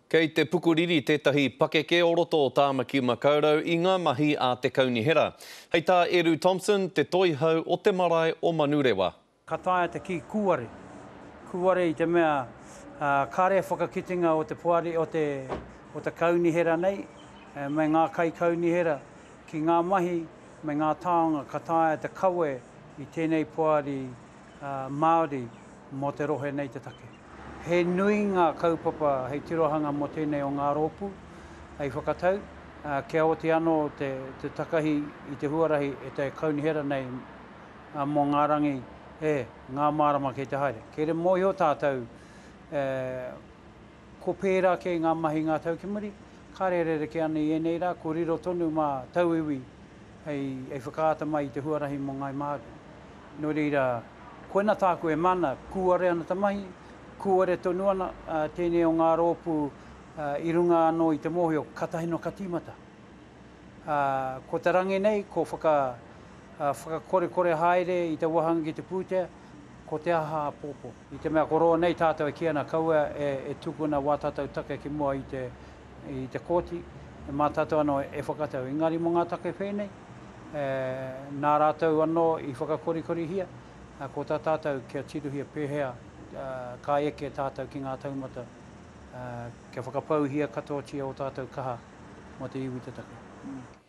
Kei te pukuriri tētahi pakeke o roto o Tāmaki Makaurau i ngā mahi a te kaunihera. Hei tā Eru Thompson, te toihau o te marae o Manurewa. Ka taea te kī kūare. Kūare i te mea kāre whakakitenga o te poari, o te, o te kaunihera nei, me ngā kaikaunihera ki ngā mahi me ngā taonga ka taea te kawe i tēnei poari Māori mō te rohe nei te take. He nui ngā kaupapa hei tirohanga mō tēnei o ngā rōpū hei whakatau, kia oti anō te takahi i te huarahi e te kaunihera nei mō ngā rangi, e, ngā marama kei te haere. Kei te mōhio tātou, ko pērā kē ngā mahi ngā tau ki muri, kāre e rerekē ana i ēnei rā, ko riro tonu mā tauiwi hei whakaata mai i te huarahi mō Ngāi Māori. Nō reira, koina tāku e mana, kūare ana te mahi, kūare tonu ana tēnei o ngā rōpū i runga anō i te mōhio, katahi noa ka tīmata. Ko te rangi nei, ko whaka, whakakorekore haere i te wahanga ki te pūtea, ko te aha āpōpō. I te mea ko roa nei tātou e kī ana kaua e tukuna wā tātou take ki mua i te, i te kōti, mā tātou anō e whakatau. Engari mō ngā take whēnei, nā rātou anō i whakakorikorihia, ko tā tātou kia tirohia pēhea ka eke tātou ki ngā taumata, kia whakapauhia katoatia ō tātou kaha mō te iwi te take.